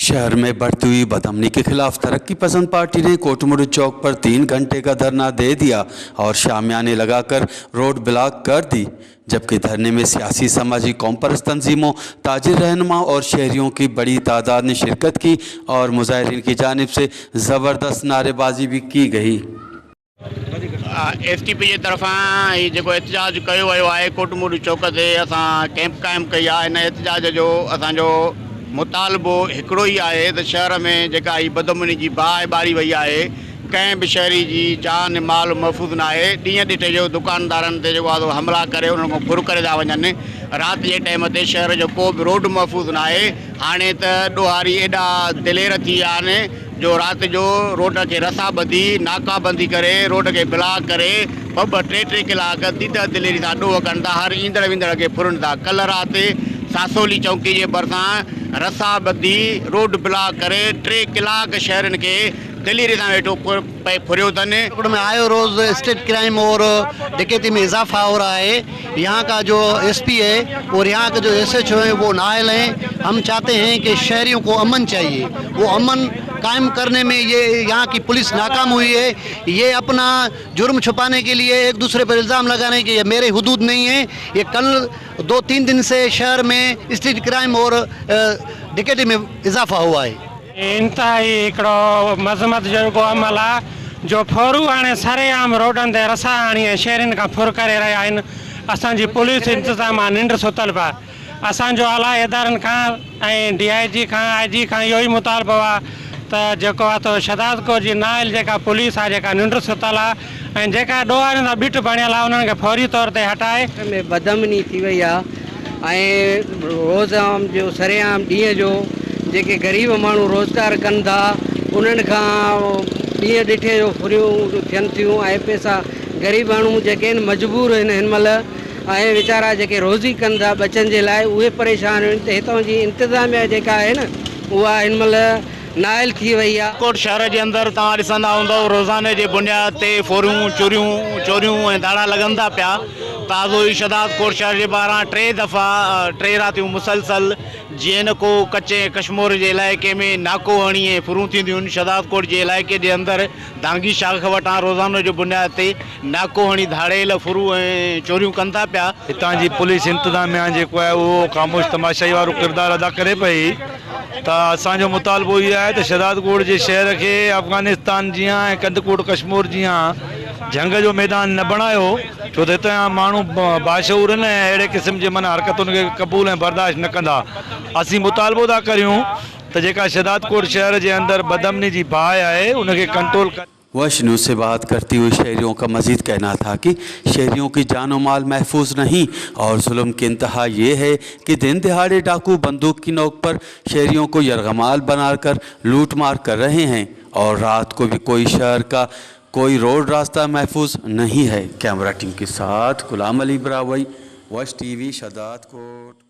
शहर में बढ़ती हुई बदअमनी के खिलाफ तरक्की पसंद पार्टी ने कोटमोड़ चौक पर 3 घंटे का धरना दे दिया और शामियाने लगाकर रोड ब्लॉक कर दी, जबकि धरने में सियासी, समाजी, कौमपरस्त तंजीमों, ताजिर रहनुमा और शहरियों की बड़ी तादाद ने शिरकत की और मुजाहिरीन की जानिब से ज़बरदस्त नारेबाजी भी की गई। ايس ٽي پي جي طرفان هي جيڪو احتجاج ڪيو ويو آهي ڪوٽ موڙي چوڪ تي اسان ڪئمپ قائم ڪئي آهي ان احتجاج جو اسان جو مطالبو هڪڙو ئي آهي ته شهر ۾ جيڪا هي بدامني جي باهه ٻاري وئي آهي ڪنهن به شهري جي جان مال محفوظ ناهي ڏينهن ڏٺي جو دڪاندارن تي جيڪو آهي سو حملا ڪري انهن کان ڦر ڪري ٿا وڃن رات جي ٽائيم تي شهر جو ڪو به روڊ محفوظ ناهي هاڻي ته ڏوهاري ايڏا دلير ٿي ويا آهن جو رات جو روڊ کي رسا ٻڌي ناڪا بندي ڪري روڊ کي بلاڪ ڪري ٻه ٻه ٽي ٽي ڪلاڪ ديده دليري سان ڏوهه ڪن ٿا هر ايندڙ ويندڙ کي ڦرن ٿا ڪلهه رات ساسولي چونڪي جي ڀرسان رسا ٻڌي روڊ بلاڪ ڪري ٽي ڪلاڪ شهرين کي دليري سان ويٺو پئي ڦريو اٿن. में आयो रोज़ स्ट्रीट क्राइम और डकैती में इजाफा हो रहा है। यहाँ का जो एसपी है और यहाँ का जो एसएचओ है वो नाअहल हैं। हम चाहते हैं कि शहरियों को अमन चाहिए, वो अमन कायम करने में ये यहाँ की पुलिस नाकाम हुई है। ये अपना जुर्म छुपाने के लिए एक दूसरे पर इल्ज़ाम लगाने कि ये मेरे हुदूद नहीं है। ये कल 2-3 दिन से शहर में स्ट्रीट क्राइम और डकैती में इजाफा हुआ है। इंतहाई हिकिड़ो मज़मत जोगो अमल आहे जो फोरू हाणे सरेआम रोडनि ते रसा हणी ऐं शहरनि खां फुर करे रहिया आहिनि। असांजी पुलिस इंतज़ाम आहे निंड सुतल पिया। असांजो आला इदारनि खां ऐं डी I जी खां आई जी खां इहो ई मुतालबो आहे त जेको आहे त शहदादकोट जी नाअहल जेका पुलिस आहे जेका निंड सुतल आहे ऐं जेका ॾोहारियुनि सां ॿिट बणियल आहे उन्हनि खे फौरी तौर ते हटाए। में बदअमनी थी वई आहे ऐं रोज़ आम जो सरेआम ॾींहं जो जेके ग़रीब माण्हू रोज़गार कनि था उन्हनि खां ॾींहं ॾिठे जो फुरियूं थियनि थियूं ऐं पैसा ग़रीब माण्हू जेके आहिनि मजबूर आहिनि हिन महिल ऐं वीचारा जेके रोज़ी कनि था बच्चनि जे लाइ उहे परेशान आहिनि। त हितां जी इंतिज़ामिया जेका आहे न उहा हिन महिल नाअहल थी वई आहे। कोट शहर जे अंदरि तव्हां ॾिसंदा हूंदव रोज़ाने जे बुनियाद ते फोरियूं चोरियूं ऐं धाड़ा लॻनि था पिया। ताज़ो ई शहदादकोट शहर जे ॿाहिरां 3 दफ़ा 3 रातियूं मुसलसल जीअं न को कच्चे कश्मोर जे इलाइक़े में नाको हणी ऐं फुरूं थींदियूं आहिनि। शहदादकोट जे इलाइक़े जे अंदरि दांगी शाख वटां रोज़ानो जे बुनियाद ते नाको हणी धाड़ेल फुरूं ऐं चोरियूं कनि था पिया। हितां जी पुलिस इंतिज़ामिया जेको आहे उहो ख़ामोश तमाशाई वारो किरदारु अदा करे पई। त असांजो मुतालबो इहो आहे त शहदादकोट जे शहर खे अफ़गानिस्तान जीअं ऐं कंदकोट कश्मोर जीअं जंग जो मैदान न बणायो, छो त हितां जा माण्हू बाशऊर आहिनि ऐं अहिड़े क़िस्म जे माना हरकतुनि खे क़बूल ऐं बर्दाश्त न कंदा। असीं मुतालबो था करियूं त जेका शहदादकोट शहर जे अंदरि बदअमनी जी बाहि आहे उनखे कंट्रोल कर। वश न्यूज़ से बात करती हुई शहरियों का मज़ीद कहना था कि शहरियों की जान व माल महफूज नहीं और जुल्म की इंतहा ये है कि दिन दिहाड़े डाकू बंदूक की नोक पर शहरियों को यरगमाल बनाकर लूट मार कर रहे हैं और रात को भी कोई शहर का कोई रोड रास्ता महफूज नहीं है। कैमरा टीम के साथ गुलाम अली बरावई, वश टीवी, शहदादकोट।